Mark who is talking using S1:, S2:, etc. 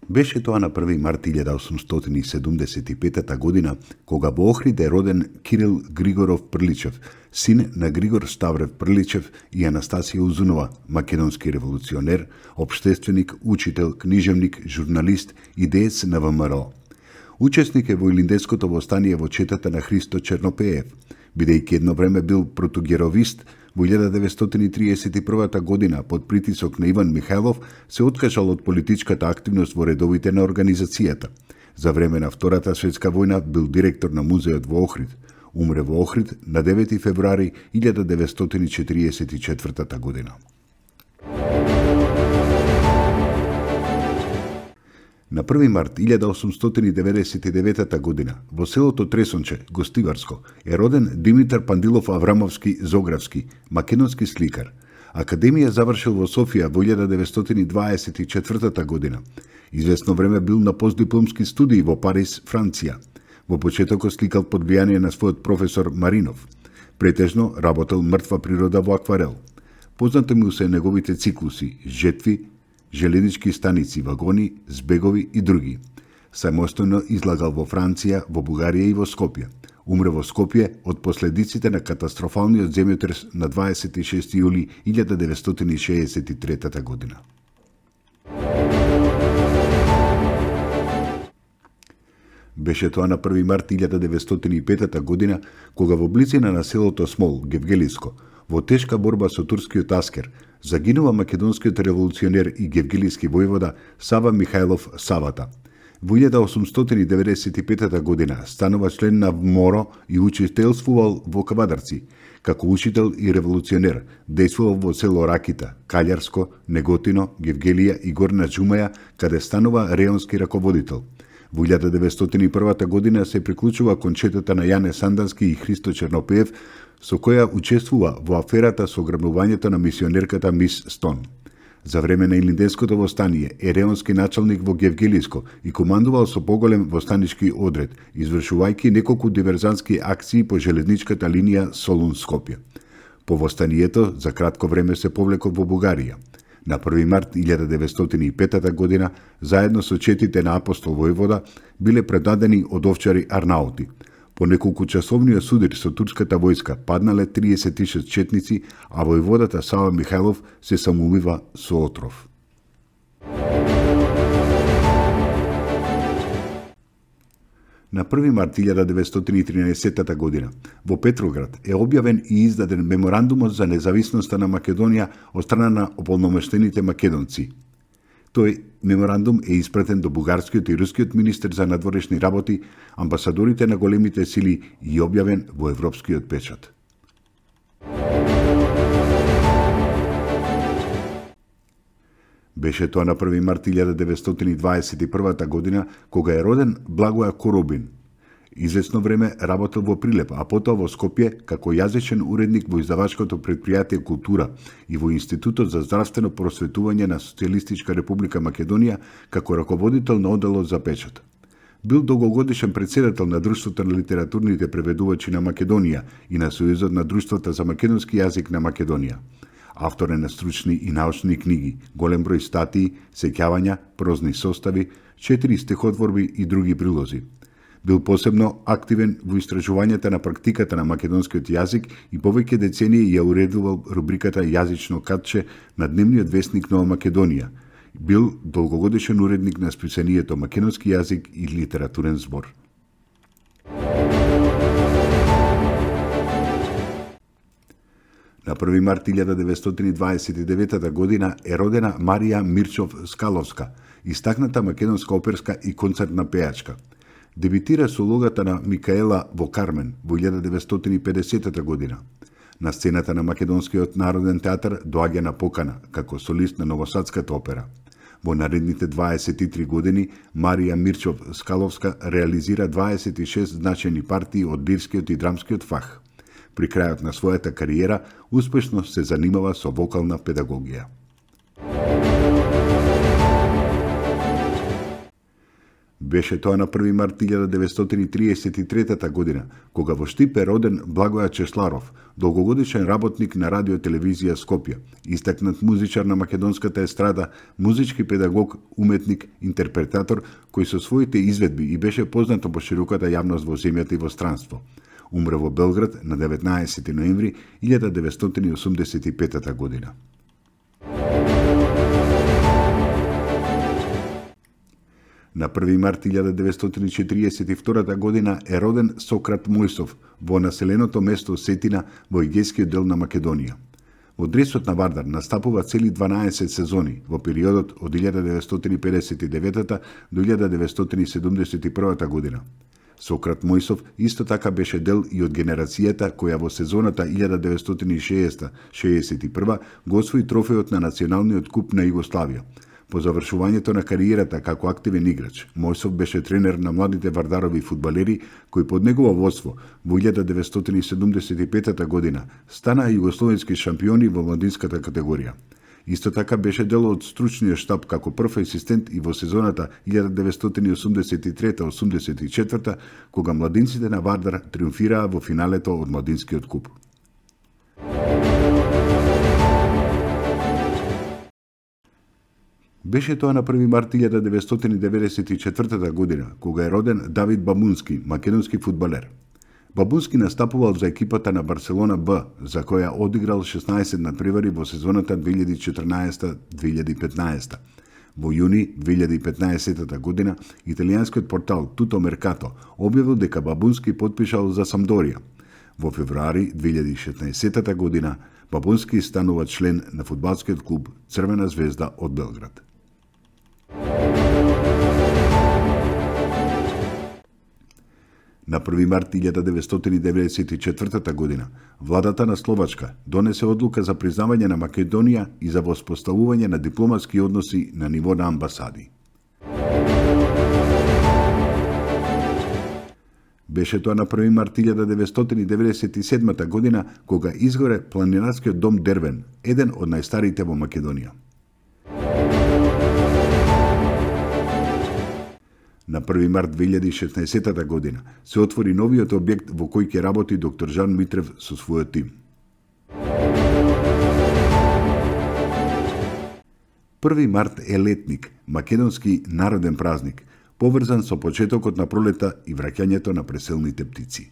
S1: Беше тоа на 1 март 1875 година, кога во Охрид е роден Кирил Григоров Прличев, син на Григор Ставрев Прличев и Анастасија Узунова, македонски револуционер, општественик, учител, книжевник, журналист и деец на ВМРО. Учесник е во Илинденското востание во четата на Христо Чернопеев, бидејќи едно време бил протугеровист. Во 1931 година, под притисок на Иван Михајлов, се откажал од политичката активност во редовите на организацијата. За време на Втората светска војна бил директор на музеот во Охрид. Умре во Охрид на 9 февруари 1944 година. На 1 март 1899 година во селото Тресонче, Гостиварско, е роден Димитар Пандилов Аврамовски Зографски, македонски сликар. Академија завршил во Софија во 1924 година. Известно време бил на постдипломски студии во Париз, Франција. Во почетокот сликал под влијание на својот професор Маринов. Претежно работел мртва природа во акварел. Познати му се неговите циклуси, жетви, железнички станици, вагони, збегови и други. Самостојно излагал во Франција, во Бугарија и во Скопје. Умре во Скопје од последиците на катастрофалниот земјотрес на 26 јули 1963 година. Беше тоа на 1 март 1905 година, кога во близина на селото Смол, Гевгелиско, во тешка борба со турскиот аскер, загинува македонскиот револуционер и гевгелиски војвода Сава Михајлов Савата. Во 1895 година станува член на МОРО и учителствувал во Кавадарци. Како учител и револуционер дејствувал во село Ракита, Калјарско, Неготино, Гевгелија и Горна Џумаја, каде станува реонски раководител. Во 1901 година се приклучува кон четата на Јане Сандански и Христо Чернопеев, со која учествува во аферата со ограбувањето на мисионерката Мис Стон. За време на Илинденското востание е реонски началник во Гевгелиско и командувал со поголем востанички одред, извршувајќи неколку диверзантски акции по железничката линија Солун-Скопје. По востанието за кратко време се повлекол во Бугарија. На 1 март 1905 година, заедно со четите на апостол војвода, биле предадени од овчари Арнаути. По неколку часовниот судир со турската војска паднале 36 четници, а војводата Сава Михајлов се самоубива со отров. На 1 март 1913 година во Петроград е објавен и издаден меморандумот за независноста на Македонија од страна на ополномоштените македонци. Тој меморандум е испратен до бугарскиот и рускиот министер за надворешни работи, амбасадорите на големите сили и објавен во европскиот печат. Беше тоа на 1 март 1921 година, кога е роден Благоја Коробин. Известно време работел во Прилеп, а потоа во Скопје како јазичен уредник во издавачкото предпријатие Култура и во Институтот за здравствено просветување на Социјалистичка република Македонија како раководител на одделот за печат. Бил долгогодишен претседател на Друштвото на литературните преведувачи на Македонија и на Сојузот на друштвата за македонски јазик на Македонија. Автор е на стручни и научни книги, голем број статии, сеќавања, прозни состави, 4 стихотворби и други прилози. Бил посебно активен во истражувањата на практиката на македонскиот јазик и повеќе децении ја уредувал рубриката Јазично катче на дневниот весник Нова Македонија. Бил долгогодишен уредник на списанието Македонски јазик и литературен збор. На 1 март 1929 година е родена Марија Мирчов Скаловска, истакната македонска оперска и концертна пејачка. Дебитира со улогата на Микаела во Кармен во 1950 година. На сцената на Македонскиот народен театар доаѓа на покана како солист на Новосадската опера. Во наредните 23 години Марија Мирчов Скаловска реализира 26 значајни партии од лирскиот и драмскиот фах. При крајот на својата кариера успешно се занимава со вокална педагогија. Беше тоа на 1 март 1933 година, кога во Штип е роден Благоја Чешларов, долгогодишен работник на радио телевизија Скопје, истакнат музичар на македонската естрада, музички педагог, уметник, интерпретатор, кој со своите изведби и беше познато по широката јавност во земјата и во странство. Умре во Белград на 19 ноември 1985 година. На 1 март 1942 година е роден Сократ Мојсов во населеното место Сетина во Егејскиот дел на Македонија. Во дресот на Вардар настапува цели 12 сезони во периодот од 1959 до 1971 година. Сократ Мојсов исто така беше дел и од генерацијата која во сезоната 1960-61 го освои трофеот на националниот куп на Југославија. По завршувањето на кариерата како активен играч, Мојсов беше тренер на младите вардарови фудбалери кои под негово водство во 1975 година станаа југословенски шампиони во младинската категорија. Исто така беше дел од стручниот штаб како прв асистент и во сезоната 1983-84 кога младинците на Вардар триумфираа во финалето од младинскиот куп. Беше тоа на 1 март 1994 година, кога е роден Давид Бабунски, македонски фудбалер. Бабунски настапувал за екипата на Барселона Б, за која одиграл 16 надпревари во сезоната 2014-2015. Во јуни 2015 година, италијанскиот портал Tutto Mercato објавил дека Бабунски потпишал за Самдорија. Во февруари 2016 година, Бабунски станува член на фудбалскиот клуб Црвена звезда од Белград. На 1 март 1994 година, владата на Словачка донесе одлука за признавање на Македонија и за воспоставување на дипломатски односи на ниво на амбасади. Беше тоа на 1 март 1997 година, кога изгоре планинарскиот дом Дервен, еден од најстарите во Македонија. На 1 март 2016 година се отвори новиот објект во кој ќе работи доктор Жан Митрев со својот тим. 1 март е летник, македонски народен празник, поврзан со почетокот на пролета и враќањето на преселните птици.